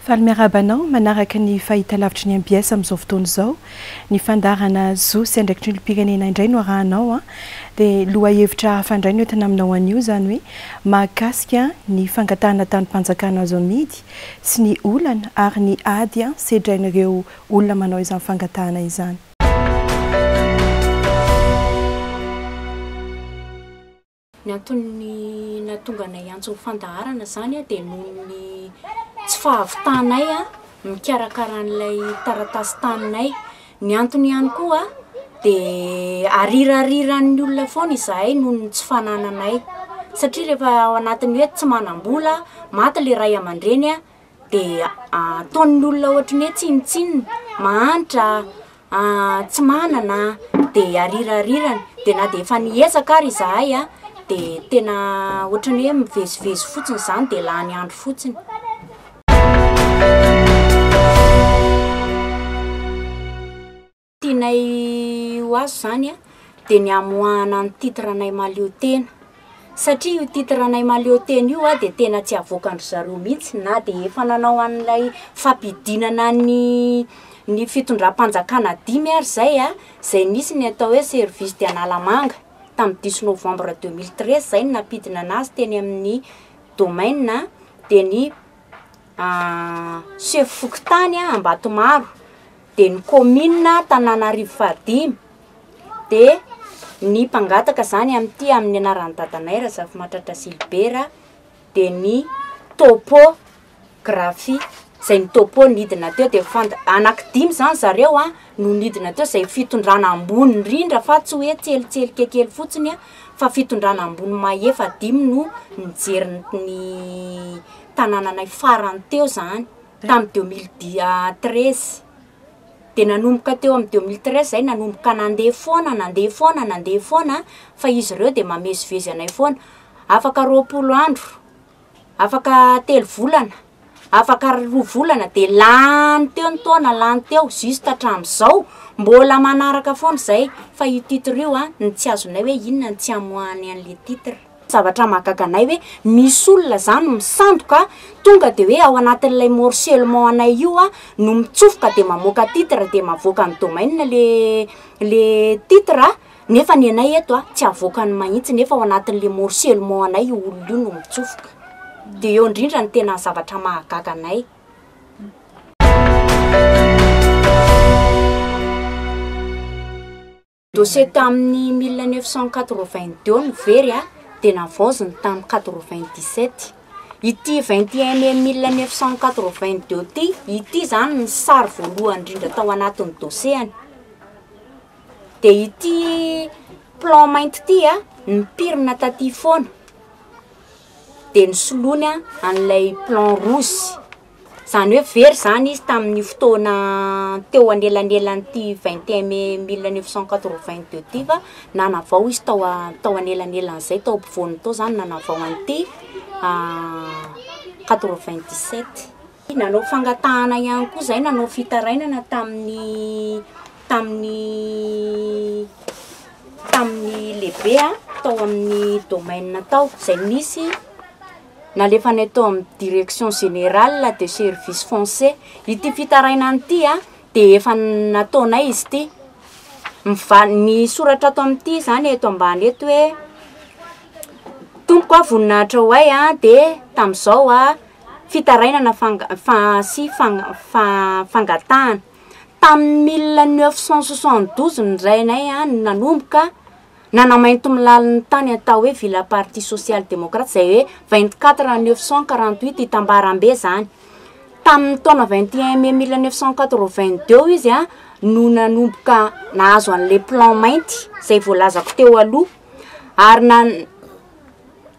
Faly miarahaba anao manaraka ny fahitalavitry ny mbs amin'izao fotoana izao. Ny fandaharana zo sy andraikitry ny olom-pirenena indray no arahanao. Dia lohahevitra hafa indray no entina aminao anio, izany hoe mahakasika ny fangatahana tanim-panjakana azo amidy sy ny olana ary ny ady sedrain'ireo olona manao izany fangatahana izany. Ny antony nahatonga anay hiantso ny fandaharana izany dia noho ny tsy fahavitanay mikarakara an'ilay taratasin-taninay. Ny antony ihany koa dia arirariran'ny olona foana izahay noho ny tsy fanananay satria rehefa ao anatin'ny hoe tsy manam-bola, maty ilay ray aman-dreny dia ataon'ny olona ohatry ny hoe tsinontsinona, mahantra, tsy manana dia arirarirany, dia na dia efa niezaka ary izahay a, dia tena ohatry ny hoe mivezivezy fotsiny izany dia lany andro fotsiny. Tianay ho azo izany dia ny hamoahana ny titre anay mahaleo tena, satria io titre anay mahaleo tena io dia tena tsy avoakan-dry zareo mihitsy na dia efa nanao an'ilay fampidinana ny ny fitondram-panjakana dimy ary izay a, izay nisy ny atao hoe service de Analamanga tamin'ny dix novembre 2013 izay no nampidina anazy teny amin'ny domaine dia ny sefo fokontany Ambatomaro. dia ny kaominina Tananarivo fahadimy, dia ny mpangataka izany amin'ity amin'ny anaran'i dadanay Razafimahatratra Gilbert, dia ny topo grafie, izay ny topo nidina teo dia fant- anaky dimy izany zareo an no nidina teo, izay fitondrana ambony indrindra fa tsy hoe tselitselika kely fotsiny an, fa fitondrana ambony mahefa dimy no nijery ny tanànanay farany teo izany. tamin'ny 2013, de nanomboka teo amin'ny 2013 zay nanomboka nandeha foana, nandeha foana, nandeha foana fa izy ireo de mamezivezy anay foana, afaka 20 andro, afaka telo volana, afaka roa volana de lany teo ny taona, lany teo juste hatramin'izao mbola manaraka foana zay, fa io titre io an ny tsy azonay hoe inona ny tsy amoahany an'le titre. Zavatra mahagaga anay hoe misy olona zany misandoka tonga de hoe ao anatin'ilay morcellement anay io a no mitsofoka de mamoaka titre de mavoaka ny domaine le le titre a, nefa ny anay eto a tsy avoakany mahintsy nefa ao anatin'le morcellement anay io olona io no mitsofoka, de eo indrindra no tena zavatra mahagaga anay. Dossier tamin'ny 1982 no very a, dia navaoziny tamin'ny 97. Ity 21 mai 1982 ity, ity izany ny sary voalohany indrindra tao anatin'ny dossier-ny. Dia ity plan mainty ity a, nipirina taty foana, dia nosoloiny an'ilay plan rouge. Izany hoe very izany izy tamin'ny fotoana teo anelanelan'ity 21 mai 1982 ity fa nanavao izy tao tao anelanelan'izay tao ampovoany tao izany nanavao an'ity 97. Nanao fangatahana ihany koa izahay, nanao fitarainana tamin'ny tamin'ny tamin'ny lehibe tao amin'ny domaine tao izay nisy Nalefanay tao amin'ny direction générale de service foncier. Ity fitarainana ity a, dia efa nataonay izy ity. Miva- ny soratra ato amin'ity zany eto ambany eto hoe tompoko a, voninahitra ho ahy a, dia tamin'izao a, fitarainana fanga- fa- sy fang- fa- fangatahana. Tamin'ny 1972 ny rainay a no nanomboka Nanamainty-milaly ny tany atao hoe Villa Parti Social Démocrate izay hoe 24 948 itambarambe izany. Tamin'ny taona 21 mai 1982 izy a no nanomboka nahazo an'ilay plan mainty izay voalazako teo aloha ary na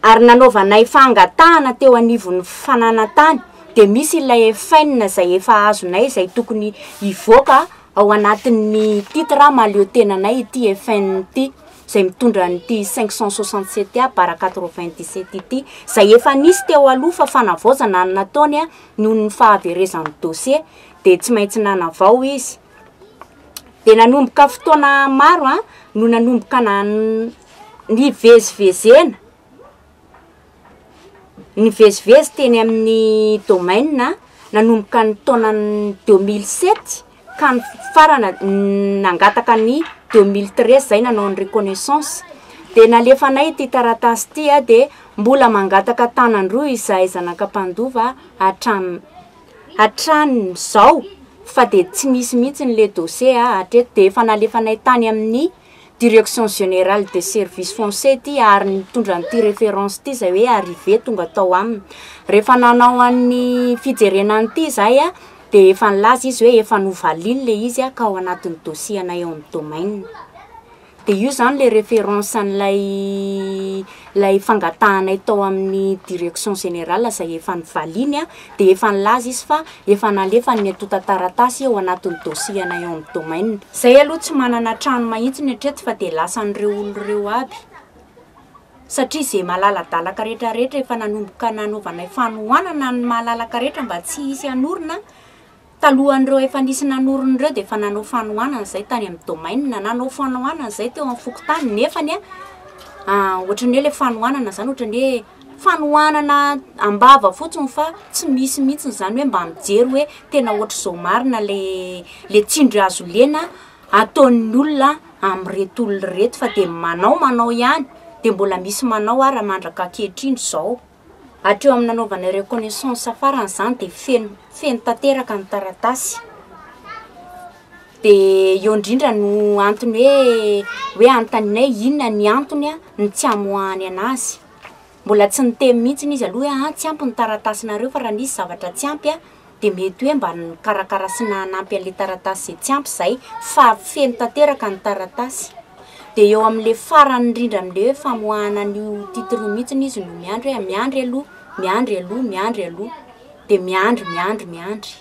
ary nanaovanay fangatahana teo anivon'ny fananan-tany dia misy ilay FN izay efa azonay izay tokony hivoaka ao anatin'ny titre mahaleo tenanay ity FN ity izay mitondra an'ity 567 A barre 97 ity izay efa nisy teo aloha fa fanavaozana no nataony noho ny fahaverezan'ny dossier dia tsy maintsy nanavao izy. Dia nanomboka fotoana maro a no nanomboka nivezivezena, nivezivezy teny amin'ny domaine. nanomboka ny taona 2007 ka nifarana nangataka ny 2013 zay nanao ny reconnaissance. De nalefanay ity taratasy ity a, de mbola mangataka tanan-droa izahay zanaka mpandova hatramin'izao fa de tsy misy mihitsy ny le dossier a hatreto. De efa nalefanay tany amin'ny direction générale des services fonciers ty ary nitondra an'ity référence ty zay hoe arrivé tonga tao aminy. Rehefa nanao an'ny fijerena an'ity zahay a, de efa nilaza izy hoe efa novaliny le izy a, ka ao anatin'ny dossier anay ao amin'ny domaine. De io zany le référence an'ilay lay fangatahanay tao amin'ny direction générale zay efa nivaliny a, de efa nilaza izy fa efa nalefa ny antontan-taratasy ao anatin'ny dossier anay ao amin'ny domaine. Zay aloha tsy manana trano mahitsy ny hatreto fa de lasan'ireo olona ireo aby, satria zay malaladalaka rehetrarehetra efa nanomboka nanaovanay fanohanana ny malalaka rehetra mba tsy hisy hanorina. Talohan'ireo efa nisy nanorina ireo de efa nanao fanohanana zay tany amin'ny domaine, nanao fanohanana zay teo amin'ny fokontany, nefany a ohatran'ny hoe le fanohanana zany ohatran'ny hoe fanohanana am-bava fotsiny fa tsy misy mihitsy zany hoe mba mijery hoe tena ohatr'izao marina le tsindry hazo lena ataon'ny olona amin'ireto olona ireto, fa de manao manao ihany, de mbola misy manao ara mandraka ankehitriny zao. Hatreo amin'ny nanaovana reconnaissance farany zany de feno tanteraka ny taratasy. De eo indrindra no antony hoe anontanianay inona ny antony a ny tsy amoahany anazy. Mbola tsy niteny mihitsy izy aloha hoe tsy ampy ny taratasinareo, fa raha nisy zavatra tsy ampy a de mety hoe mba nikarakara sy nanampy an'ilay taratasy izay tsy ampy zay, fa feno tanteraka ny taratasy. De eo amin'le farany indrindra amin'le hoe famoahana an'io titre io mihitsy izy no miandry hoe miandry aloha, miandry aloha, miandry aloha, de miandry, miandry, miandry.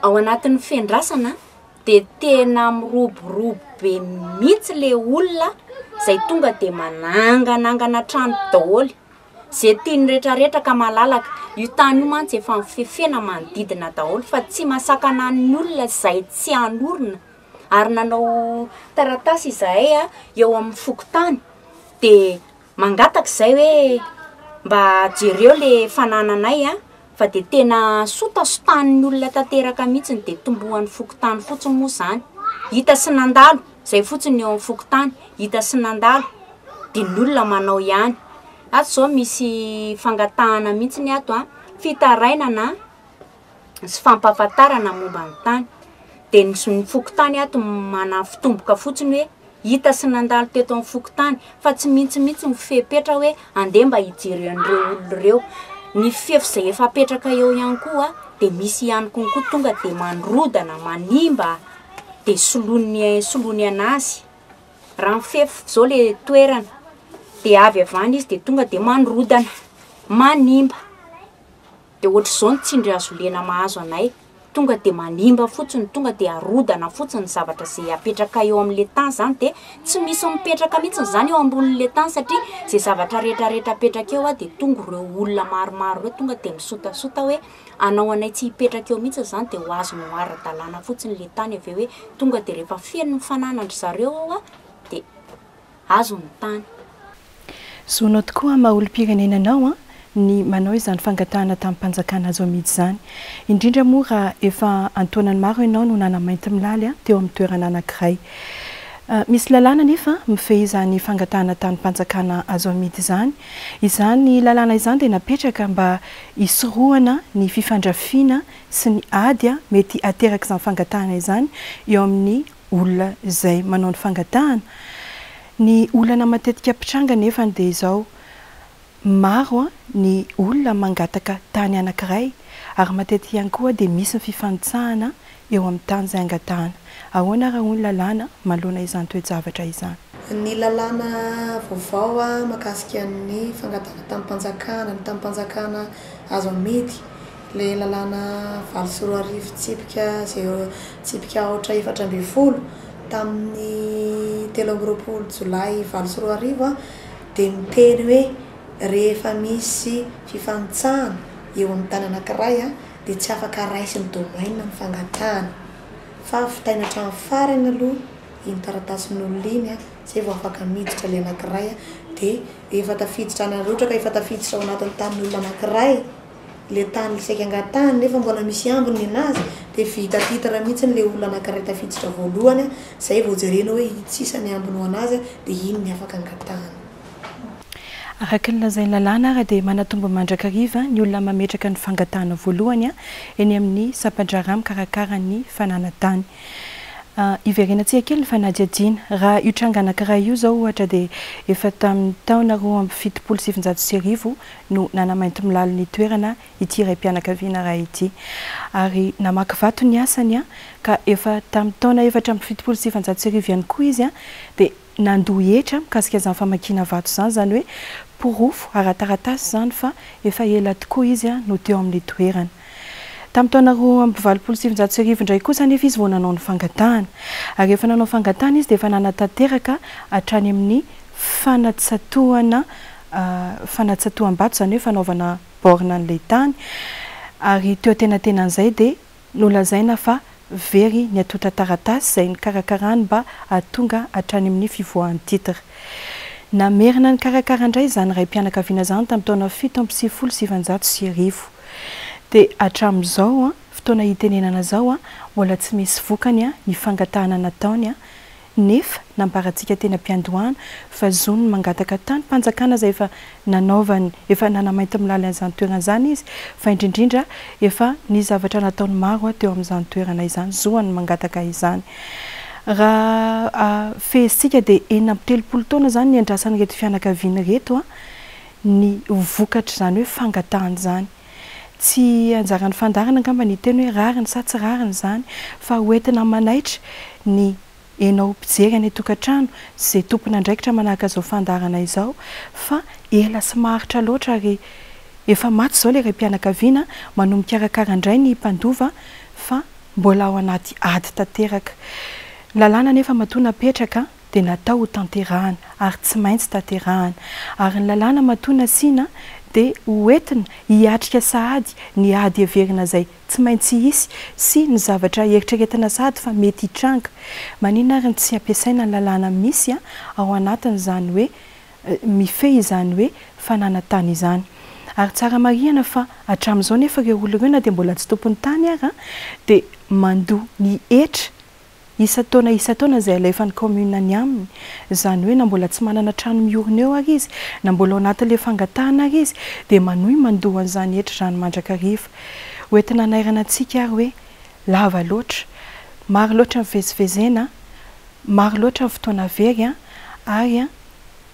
Ao anatin'ny fiandrasana de tena miroborobo be mihitsy le olona zay tonga de mananganangana trano daholo, zay tiany rehetrarehetra ka malalaka. Io tany io mantsy efa mifefena manodidina daholo fa tsy mahasakana ny olona zay tsy hanorina. Ary nanao taratasy izahay a eo amin'ny fokontany, de mangataka izay hoe mba jereo le fanananay a, fa de tena sotasotanin'ny olona tanteraka mihitsy, de tombohan'ny fokontany fotsiny moa zany. Hita sy nandalo zay fotsiny eo amin'ny fokontany, hita sy nandalo, de ny olona manao ihany. Ato zao misy fangatahana mihitsy ny ato a, fitarainana sy fampahafantarana momba ny tany. De ny fokontany ato manafitomboka fotsiny hoe hita sy nandalo teto amin'ny fokontany, fa tsy mihitsy mihitsy ny fepetra hoe andeha mba hijery an'ireo olona ireo. Ny fefy izay efa apetraka eo ihany koa de misy ihany konkoa tonga de mandrodana, manimba, de soloiny anazy. Raha mifefy zao le toerana de avy avy any izy de tonga de mandrodana, manimba. De ohatr'izao ny tsindry hazo lena mahazo anay, tonga de manimba fotsiny, tonga de arodana fotsiny ny zavatra izay apetraka eo amin'le tany zany, de tsy misy mipetraka mihitsy zany eo ambonin'le tany, satria izay zavatra rehetrarehetra apetraka eo a de tonga ireo olona maromaro ireo tonga de misotasota hoe anao anay tsy hipetraka eo mihitsy zany, de ho azony ho ara-dalàna fotsiny le tany avy eo hoe tonga de rehefa feno ny fananan-dry zareo ao a de azo ny tany. Zonao tokoa maha olom-pirenena anao a ny manao izany fangatahana tanim-panjakana azo amidy izany, indrindra moa raha efa antaonany maro ianao no nanamainty milaly a teo amin'ny toerana anankiray. Misy lalàna nefa mifehy izany fangatahana tanim-panjakana azo amidy izany. Izany lalàna izany dia napetraka mba hisorohana ny fifandrafiana sy ny ady a mety ateraka izany fangatahana izany eo amin'ny olona izay manao ny fangatahana. Ny olana matetika mpitranga nefa dia izao, maro ny olona mangataka tany anankiray ary matetika ihany koa dia misy ny fifanitsahana eo amin'ny tany izay angatahana. Ahoana raha hoy ny lalàna manoloana izany toe-javatra izany? Ny lalàna vaovao mahakasika ny fangatahana tanim-panjakana, ny tanim-panjakana azo amidy, ilay lalàna 2008 tsipika zéro tsipika aotra 14 tamin'ny 23 jolay 2008 dia miteny hoe rehefa misy fifanitsahana eo amin'ny tany anankiray dia tsy afaka raisin'ny domaine ny fangatahana fa vitaina hatramin'ny farany aloha iny taratasin'olona iny zay vao afaka miditra ilay anankiray. Dia efa tafiditra any raha ohatra ka efa tafiditra ao anatin'ny tanin'olona anankiray le tany saika angatahany nefa mbola misy ambiny nenazy dia vita titre mihitsy le olona anankiray tafiditra voalohany zay vao jerena hoe ito sisa ny ambiny ho anazy dia iny ny afaka angatahany. Araka ny lazain'ny lalàna ary dia manatombo mandrakariva ny olona mametraka ny fangatahana voalohany eny amin'ny sampan-draharaha mikarakara ny fananan-tany. Hiverenantsika kely ny fanadihadiana. Raha io tranga anankiray io izao ohatra dia efa tamin'ny taona 1972 no nanamaintimolaly ny toerana ity raim-pianakaviana iray ity. Ary namaky vato ny asany ka efa tamin'ny taona 1974 ihany koa izy dia nandoa hetra mikasika izany famakiana vato izany, izany hoe porofo ara-taratasy izany fa efa ela tokoa izy no teo amin'ilay toerana. Tamin'ny taona 1982 indray kosa anefa izy vao nanao ny fangatahana. Ary rehefa nanao fangatahana izy dia efa nanatanteraka hatrany amin'ny fanatsatohana fanatsatoham-bato, izany hoe fanaovana borne an'ilay tany. Ary teo antenatenan'izay dia Nolazaina fa very ny antontan-taratasy izay nikarakarany mba hahatonga hatrany amin'ny fivoahan'ny titre. Namerina nikarakara indray izany raim-pianakaviana izany tamin'ny taona 1997. Dia hatramin'izao fotoana itenenana izao, mbola tsy misy vokany ny fangatahana nataony Nefa nambarantsika teny am-piandohana fa zony ny mangataka tanim-panjakana izay efa nanaovany, efa nanamainty-milaly an'izany toerana izany izy, fa indrindrindra efa nisy zavatra nataony maro teo amin'izany toerana izany, zoany ny mangataka izany. Raha fehezintsika dia 36 taona izany niandrasan'ireto fianakaviana ireto ny vokatr'izany hoe fangatahana izany. Tsy anjaran'ny fandaharana angamba ny hiteny hoe rariny sa tsy rariny izany fa ho entina manaitra ny enao mpijery any an-tokantrano sy izay tompon'andraikitra manahaka izao fandaharana izao fa ela sy maharitra loatra ary efa maty izao ilay raim-pianakaviana manohy mikarakara indray ny mpandova fa mbola ao anaty ady tanteraka. Ny lalàna anefa matoa napetraka dia natao ho tanterahana ary tsy maintsy tanterahana. Ary ny lalàna matoa nasiana dia ho entina hiatrika sahady ny ady heverina izay tsy maintsy hisy sy ny zavatra eritreretina sahady fa mety hitranga. Maninona ary no tsy ampiasaina ny lalàna misy ao anatin'izany hoe mifehy izany hoe fananan-tany izany. Ary tsara marihana fa hatramin'izao nefa ireo olona ireo na dia mbola tsy tompon'ny tany ara dia mandoa ny hetra Isan-taona isan-taona izay alefan'ny kaominina any aminy, izany hoe na mbola tsy manana trano miorina eo ary izy, na mbola ao anatin'ilay fangatahana ary izy, dia manohy mandoa an'izany hetra izany mandrakariva. Ho entina hanairana antsika ary hoe lava loatra, maro loatra ny fivezivezena, maro loatra ny fotoana very ary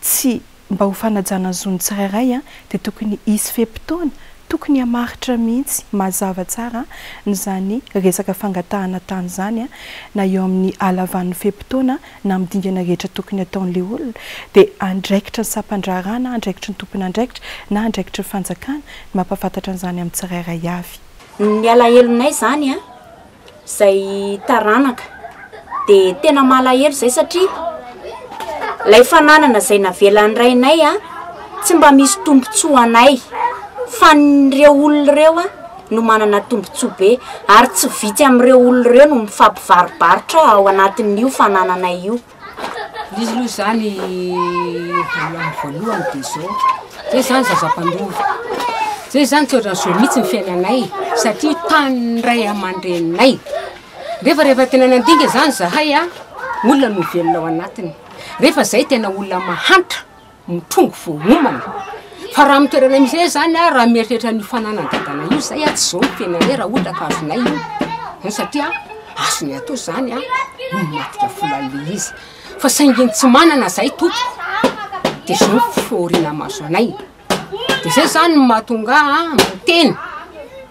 tsy mba ho fanajana ny zon'ny tsirairay dia tokony hisy fe-potoana tokony hamaritra mihitsy mazava tsara n'izany resaka fangatahana tany izany na eo amin'ny halavan'ny fe-potoana na amin'ny dingana rehetra tokony hataon'ilay olona dia andraikitry ny sampan-draharaha na andraikitry ny tompon'andraikitra na andraikitry ny fanjakana ny mampahafantatra an'izany amin'ny tsirairay avy. Ny alahelonay izany an! Zay taranaka de tena malahelo zay satria lay fananana zay navelan'ny rainay a tsy mba misy tombotsoa anay fa nireo olona ireo a no manana tombotsoa be ary tsy vitsy amin'ireo olona ireo no mifampivarobarotra ao anatin'io fanananay io. Izy aloha izany voalohany voalohany dia izao, zay izany zaza mpandova, zay izany tsy ohatran'izao mihitsy ny fiainanay satria tanin'ny ray aman-dreninay, nefa rehefa tena nandinga izany zahay a, olona no velona ao anatiny, rehefa zay tena olona mahantra. Mitrongy vao homana. Fa raha amin'ny toerana misy anay zany a, raha mieritreritra an'io fananan'i dadanay io zay a, tsy zao ny fiainanay raha ohatra ka azonay io, an satria azonay atao zany a, ny mamadika vola an'le izy, fa saingy ny tsy manana zay tompoko, de zao ny fahoriana mahazo anay. De zay zany no mahatonga ahy miteny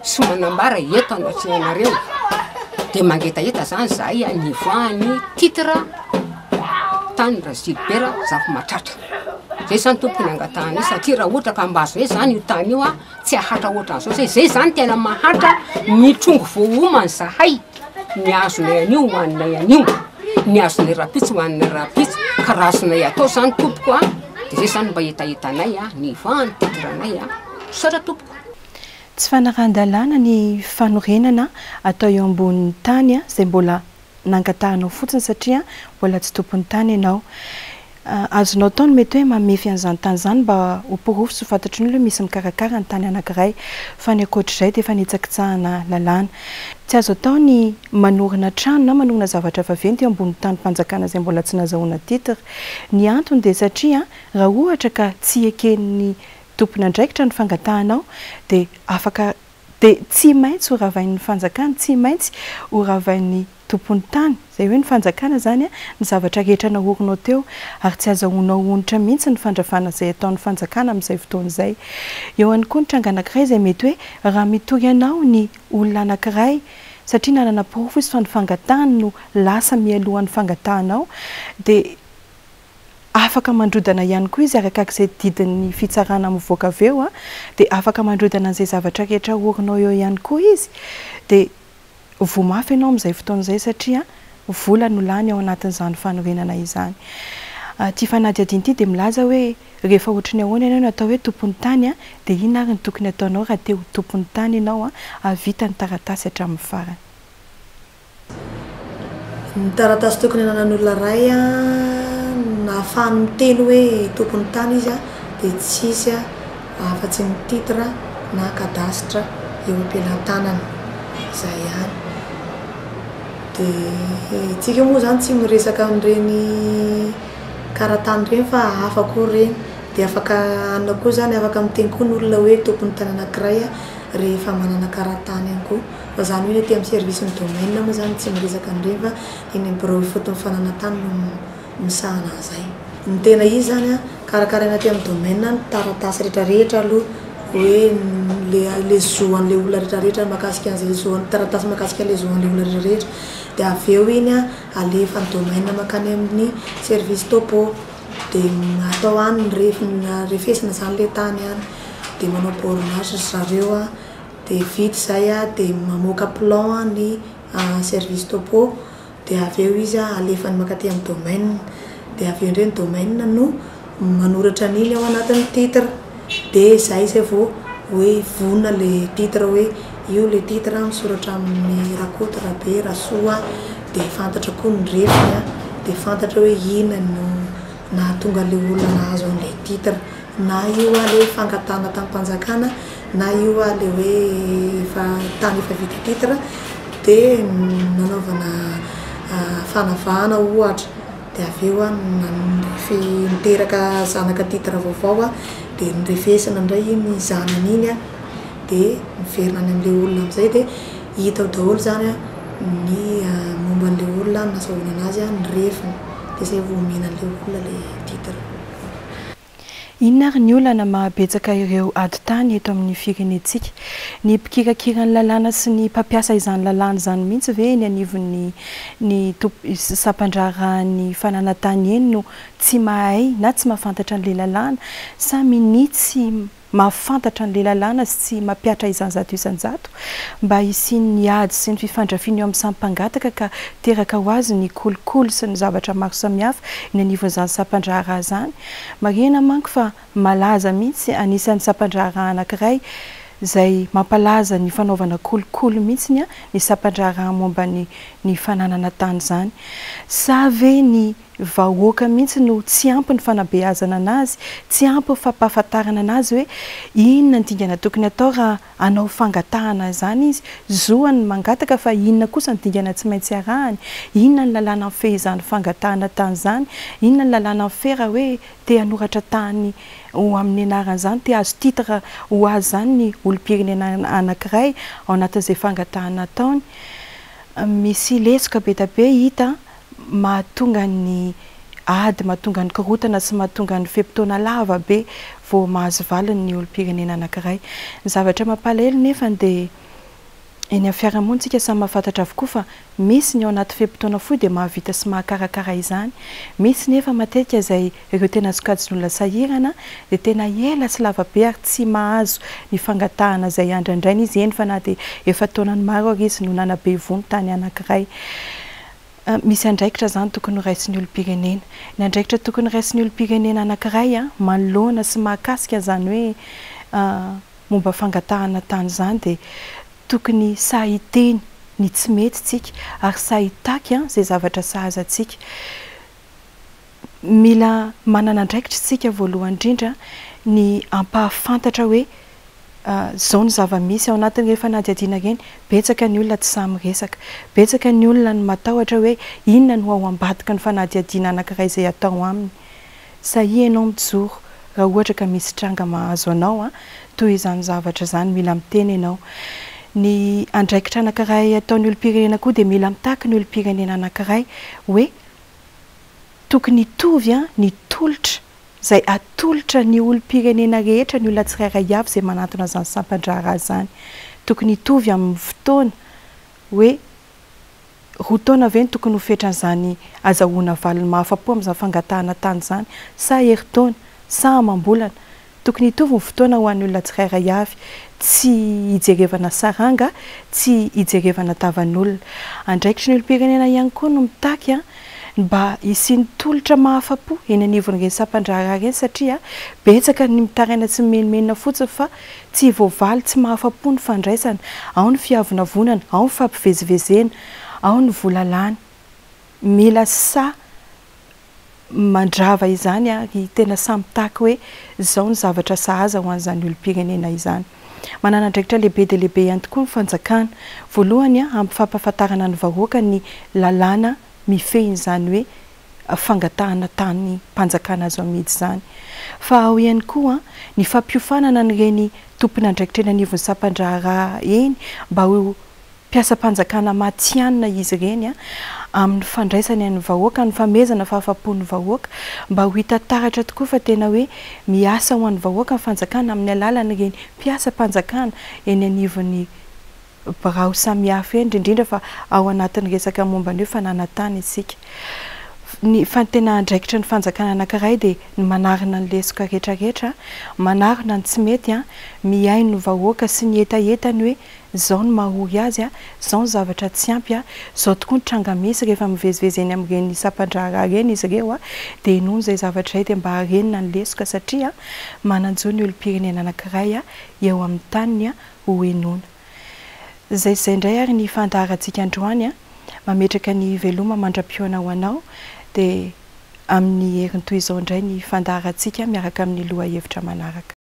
sy manambara eto anatrehanareo, de mangetaheta zany zahay a nivoahan'ny titre tany Razilibera Zafimahatratra, zay zany tompoko ny angatahanay satria raha ohatra ka mba azonay zany io tany io a, tsy hahatra ohatran'izao zay, zay zany tena mahantra mitrongy vao homana zahay. Ny azonay anio hohaninay anio, ny azonay rahampitso hohaninay rahampitso, ka raha azonay atao zany tompoko a, de zay zany mba hetahetanay a, ny vahany titre-nay a, misaotra tompoko. Tsy fanarahan-dalàna ny fanorenana atao eo ambonin'ny tany izay mbola nangatahanao fotsiny satria mbola tsy tompon'ny tany ianao. Azonao atao ny mety hoe mamefy an'izany tany izany mba ho porofo sy ho fantatry ny olona hoe misy mikarakara ny tany anankiray. Fa ny ankoatr'izay dia fanitsakitsahana lalàna. Tsy azo atao ny manorina trano na manorina zavatra vaventy eo ambonin'ny tanim-panjakana izay mbola tsy nazahoana titre. Ny antony dia satria raha ohatra ka tsy eken'ny tompon'andraikitra ny fangatahanao dia afaka dia tsy maintsy ho ravain'ny fanjakana, tsy maintsy ho ravain'ny tompon'ny tany, izay hoe ny fanjakana izany, ny zavatra rehetra naorinao teo, ary tsy azahoanao onitra mihitsy ny fandrafana izay ataon'ny fanjakana amin'izay fotoana izay. Eo ihany koa ny tranga anankiray izay mety hoe raha mitory anao ny olona anankiray satria nanana porofo izy fa ny fangatahany no lasa mialohan'ny fangatahanao dia afaka mandrodana ihany koa izy arakak'izay didin'ny fitsarana mivoaka avy eo dia afaka mandrodana an'izay zavatra rehetra aorinao eo ihany koa izy dia Voa mafy ianao amin'izay fotoana izay satria vola no lany ao anatin'izany fanorenana izany. Ity fanadihadiana ity dia milaza hoe rehefa ohatry ny ahoana ianao no atao hoe tompon'ny tany dia inona ary no tokony hataonao raha te ho tompon'ny tany ianao hahavita ny taratasy hatramin'ny farany. Ny taratasy tokony ananan'olona iray nahafahany miteny hoe tompon'ny tany izy dia tsisy afa-tsy ny titre na cadastre eo am-pelatanana. Izay ihany. Dia isika moa izany tsy miresaka an'ireny kara-tany ireny fa hafa koa ireny. Dia afaka hanina koa izany, afaka miteny koa ny olona hoe tompon'ny tany anankiray rehefa manana kara-tany ihany koa. Fa izany hoe ny aty amin'ny service-n'ny domaine moa izany tsy miresaka an'ireny fa eny amin'ny birao ifotony fananan-tany no misahana an'izay. Ny tena izy izany an, karakaraina aty amin'ny domaine ny taratasy rehetra rehetra aloha hoe le le zo an'le olona rehetra rehetra mahakasika an'izay zo an'ny taratasy mahakasika an'le zo an'le olona rehetra rehetra dia avy eo iny an alefa ny domaine mankany amin'ny service topo dia atao any ny refy refesina izany le tany any dia manao bornage ry zareo an dia vita izay an dia mamoaka plan ny service topo dia avy eo izy alefany mankaty amin'ny domaine, dia avy eo indray ny domaine no manoratra an'iny ao anatin'ny titre, dia izay izay vao hoe vonona ilay titre hoe io ilay titre misoratra amin'ny Rakoto, Rabe, Rasoa, dia fantatra koa ny refiny an, dia fantatra hoe inona no nahatonga an'ilay olona nahazo an'ilay titre, na io ilay fangatahana tamim-panjakana na io ilay hoe efa tany efa vita titre dia nanaovana fanavahana ohatra dia avy eo nandrefy niteraka zanaka titre vaovao dia norefesina indray iny zanany iny dia miverina any amin'ilay olona amin'izay dia hita ao daholo izany ny momba an'ilay olona ny nazahoana an'azy ny refiny dia izay vao omena an'ilay olona ilay titre. Inona ary ny olana maha betsaka ireo ady tany eto amin'ny firenentsika? Ny mpikirakira ny lalàna sy ny mpampiasa izany lalàna izany mihitsy ve eny anivon'ny ny sampandraharahan'ny fananan-tany eny no tsy mahay na tsy mahafantatra an'ilay lalàna sa minia tsy mahafantatra an'ilay lalàna sy tsy mampihatra izany 100% mba hisian'ny ady sy ny fifandrafiana eo amin'ny samy mpangataka ka teraka ho azy ny kolikoly sy ny zavatra maro samihafa eny anivon'izany sampandraharaha izany. Marihina manko fa malaza mihitsy anisan'ny sampandraharaha anankiray izay mampalaza ny fanaovana kolikoly mihitsy ny sampandraharaha momba ny ny fananana tany izany. Sa ve ny vahoaka mihitsy no tsy ampy ny fanabeazana anazy, tsy ampy ny fampahafantarana anazy hoe inona ny dingana tokony atao raha hanao fangatahana izany izy, zoany ny mangataka fa inona kosa ny dingana tsy maintsy arahany, inona ny lalàna mifehy izany fangatahana tany izany, inona ny lalàna mifehy raha hoe te hanoratra tany ho amin'ny anarany izany, te hahazo titre ho azy izany ny olom-pirenena anankiray ao anatin'izay fangatahana ataony. Misy lesoka be dia be hita mahatonga ny ady, mahatonga ny korontana sy mahatonga ny fe-potoana lava be vao mahazo valiny ny olom-pirenena anankiray. Ny zavatra mampalahelo nefany dia eny amin'ny fiarahamonintsika samy mahafantatra avokoa fa misy ny ao anaty fe-potoana fohy dia mahavita sy mahakarakara izany, misy nefa matetika izay ireo tena sokajin'olona sahirana dia tena ela sy lava be ary tsy mahazo ny fangatahana izay andrandrainy izy, eny fa na dia efa taonany maro ary izy no nanabe voho ny tany anankiray. Misy andraikitra izany tokony ho raisin'ny olom-pirenena. Ny andraikitra tokony raisin'ny olom-pirenena anankiray manoloana sy mahakasika izany hoe momba fangatahana tany izany dia tokony sahy hiteny ny tsy mety tsika ary sahy hitaky izay zavatra sahaza antsika. Mila manana andraikitra isika voalohany indrindra ny hampahafantatra hoe izao ny zava-misy ao anatin'ireny fanadihadiana ireny, betsaka ny olona tsy sahy miresaka, betsaka ny olona no matahotra hoe inona no ao ambadiky ny fanadihadiana anankiray izay atao aminy. Sahia ianao mijoro raha ohatra ka misy tranga mahazo anao toy izany zavatra izany, mila miteny ianao. Ny andraikitra anankiray ataon'ny olom-pirenena koa dia mila mitaky ny olom-pirenena anankiray hoe tokony hitovy ny tolotra izay atolotra ny olom-pirenena rehetra, ny olona tsirairay avy izay manantona izany sampan-draharaha izany. Tokony hitovy amin'ny fotoana hoe roa taona ve no tokony ho fetran'izany azahoana valiny mahafa-po amin'izany fangatahana tany izany sa herintaona sa amam-bolana? Tokony hitovy ny fotoana ho an'ny olona tsirairay avy, tsy hijerevana saranga, tsy hijerevana tavan'olona. Andraikitry ny olom-pirenena ihany koa no mitaky ny mba hisian'ny tolotra mahafa-po eny anivon'ireny sampan-draharaha ireny satria betsaka ny mitaraina tsy mimenomenona fotsiny fa tsy voavaly, tsy mahafa-po ny fandraisana, ao ny fiavonavonana, ao ny fampivezivezena, ao ny vola lany. Mila sahy mandrava izany ary tena samy mitaky hoe izao ny zavatra sahaza ho an'izany olom-pirenena izany. Manana andraikitra lehibe dia lehibe ihany tokoa ny fanjakana. Voalohany, amin'ny fampahafantarana ny vahoaka ny lalàna mifehy izany hoe fangatahana tany mpanjakana azo amidy izany. Fa ao ihany koa ny fampiofanana an'ireny tompon'andraikitra eny anivon'ny sampan-draharaha eny mba ho mpiasam-panjakana matihanina izy ireny amin'ny fandraisany an'ny vahoaka, ny famehezana fahafapon'ny vahoaka, mba ho hita taratra tokoa fa tena hoe miasa ho an'ny vahoaka ny fanjakana amin'ny alalan'ireny mpiasam-panjakana eny anivon'ny birao samihafa eny, indrindra fa ao anatin'ny resaka momba ny hoe fananan-tany isika. Ny fa ny tena andraikitry ny fanjakana anankiray dia ny manarina ny lesoka rehetrarehetra, manarina ny tsy mety, mihaino ny vahoaka sy ny hetahetany hoe Izao no maha-ory azy a, izao ny zavatra tsy ampy a, izao tokoa ny tranga misy rehefa mivezivezy eny amin'ireny sampan-draharaha ireny izy ireo a, dia henoina izay zavatra izay dia mba harenina ny lesoka satria manan-jo ny olom-pirenena anankiray eo amin'ny taniny ho henoina. Izay sy izay indray ary ny fandaharantsika androany a, mametraka ny veloma mandra-pihaona ho anao dia amin'ny heriny toy izao indray ny fandaharantsika miaraka amin'ny lohahevitra manaraka.